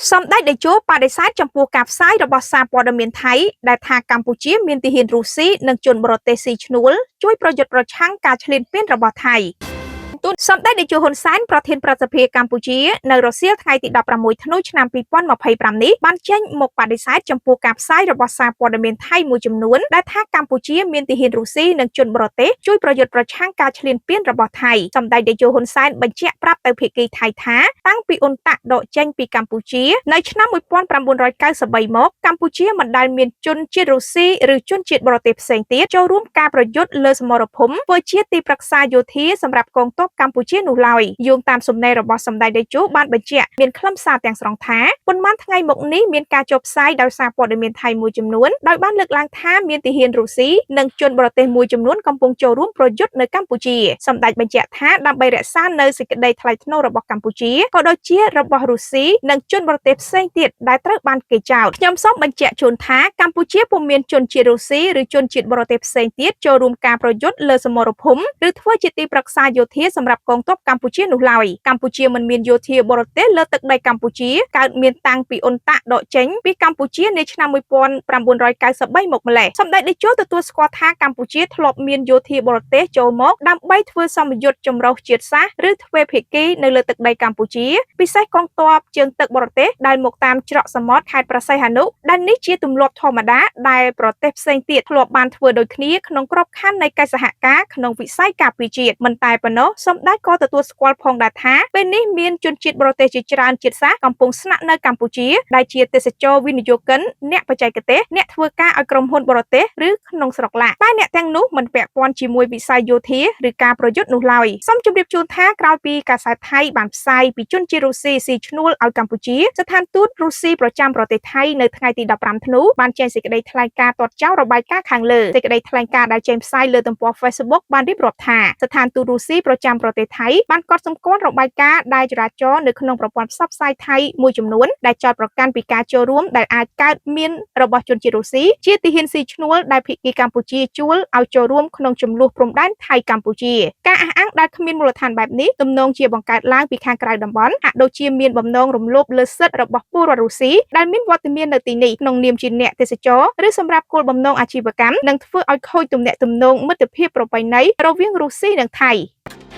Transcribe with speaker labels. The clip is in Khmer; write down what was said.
Speaker 1: សម្ដេចតេជោបដិសេធចំពោះការផ្សាយរបស់សារព័ត៌មានថៃដែលថាកម្ពុជាមានទាហានរុស្ស៊ីនិងជនបរទេសស៊ីឈ្នួលជួយប្រយុទ្ធប្រឆាំងការឈ្លានពានរបស់ថៃទូតសម្ដេចតេជោហ៊ុនសែនប្រធានប្រសិទ្ធភាពកម្ពុជានៅរសៀលថ្ងៃទី16ធ្នូឆ្នាំ2025នេះបានចេញមកបដិសេធចំពោះការផ្សាយរបស់សារព័ត៌មានថៃមួយចំនួនដែលថាកម្ពុជាមានទាហានរុស្ស៊ីនិងជនបរទេសជួយប្រយុទ្ធប្រឆាំងការឈ្លានពានរបស់ថៃសម្ដេចតេជោហ៊ុនសែនបញ្ជាក់ប្រាប់ទៅភាគីថៃថាតាំងពីអ៊ុនតាក់ដកចេញពីកម្ពុជានៅឆ្នាំ1993មកកម្ពុជាមិនដែលមានជនជាតិរុស្ស៊ីឬជនជាតិបរទេសផ្សេងទៀតចូលរួមការប្រយុទ្ធលើសមរភូមិធ្វើជាទីប្រឹក្សាយោធាសម្រាប់កងទ័ពកម្ពុជានោះឡើយយោងតាមសំណេររបស់សម្ដេចតេជោបានបញ្ជាក់មានខ្លឹមសារទាំងស្រុងថាប៉ុន្មានថ្ងៃមកនេះមានការចុះផ្សាយដោយសារព័ត៌មានថៃមួយចំនួនដោយបានលើកឡើងថាមានទាហានរុស្ស៊ីនិងជនបរទេសមួយចំនួនកំពុងចូលរួមប្រយុទ្ធនៅកម្ពុជាសម្ដេចបញ្ជាក់ថាដើម្បីរក្សានៅសេចក្តីថ្លៃថ្នូររបស់កម្ពុជាក៏ដូចជារបស់រុស្ស៊ីនិងជនបរទេសផ្សេងទៀតដែលត្រូវបានគេចោទខ្ញុំសូមបញ្ជាក់ជូនថាកម្ពុជាពុំមានជនជាតិរុស្ស៊ីឬជនជាតិបរទេសផ្សេងទៀតចូលរួមការប្រយុទ្ធលើសមរភូមិឬធ្វើជាទីប្រឹក្សាយោធាសម្រាប់កងទ័ពកម្ពុជានោះឡើយកម្ពុជាមិនមានយោធាបរទេសលើទឹកដីកម្ពុជាកើតមានតាំងពីអ៊ុនតាក់ដកចេញពីកម្ពុជានាឆ្នាំ1993មកម្លេះសម្ដេចតេជោទទួលស្គាល់ថាកម្ពុជាធ្លាប់មានយោធាបរទេសចូលមកដើម្បីធ្វើសមយុទ្ធចម្រុះជាតិសាសន៍ឬទ្វេភាគីនៅលើទឹកដីកម្ពុជាពិសេសកងទ័ពជើងទឹកបរទេសដែលមកតាមច្រកសមុទ្រខេត្តព្រះសីហនុដែលនេះជាទម្លាប់ធម្មតាដែលប្រទេសផ្សេងទៀតធ្លាប់បានធ្វើដូចគ្នាក្នុងក្របខ័ណ្ឌនៃកិច្ចសហការក្នុងវិស័យការពារជាតិមិនតែប៉ុណ្ណោះសម្ដេចក៏ទទួលស្គាល់ផងដែរថាពេលនេះមានជនជាតិបរទេសជាច្រើនជាតិសាសន៍កំពុងស្នាក់នៅកម្ពុជាដែលជាទេសចរវិនិយោគិនអ្នកបច្ចេកទេសអ្នកធ្វើការឲ្យក្រុមហ៊ុនបរទេសឬក្នុងស្រុកឡាតែអ្នកទាំងនោះមិនពាក់ព័ន្ធជាមួយវិស័យយោធាឬការប្រយុទ្ធនោះឡើយសូមជម្រាបជូនថាក្រោយពីកាសែតថៃបានផ្សាយពីជនជាតិរុស្ស៊ីស៊ីឈ្នួលឲ្យកម្ពុជាស្ថានទូតរុស្ស៊ីប្រចាំប្រទេសថៃនៅថ្ងៃទី15ធ្នូបានចេញសេចក្តីថ្លែងការណ៍ទាត់ចោលរបាយការណ៍ខាងលើសេចក្តីថ្លែងការណ៍ដែលចេញផ្សាយលើទំព័រ Facebook បានរៀបរាប់ថាស្ថានទូតរុស្ស៊ីប្រចាំប្រទេសថៃបានកត់សម្គាល់របាយការណ៍ដែលចរាចរណ៍នៅក្នុងប្រព័ន្ធផ្សព្វផ្សាយថៃមួយចំនួនដែលចោទប្រកាន់ពីការចូលរួមដែលអាចកើតមានរបស់ជនជាតិរុស្ស៊ីជាទាហានស៊ីឈ្នួលដែលភាគីកម្ពុជាជួលឲ្យចូលរួមក្នុងជម្លោះព្រំដែនថៃកម្ពុជាការអះអាងដែលគ្មានមូលដ្ឋានបែបនេះទំនងជាបង្កើតឡើងពីខាងក្រៅតំបន់ហាក់ដូចជាមានបំណងរំលោភលើសិទ្ធិរបស់ពលរដ្ឋរុស្ស៊ីដែលមានវត្តមាននៅទីនេះក្នុងនាមជាអ្នកទេសចរឬសម្រាប់គោលបំណងអាជីវកម្មនិងធ្វើឲ្យខូចទំនាក់ទំនងមិត្តភាពប្រពៃណីរវាងរុស្ស៊ីនិងថៃ។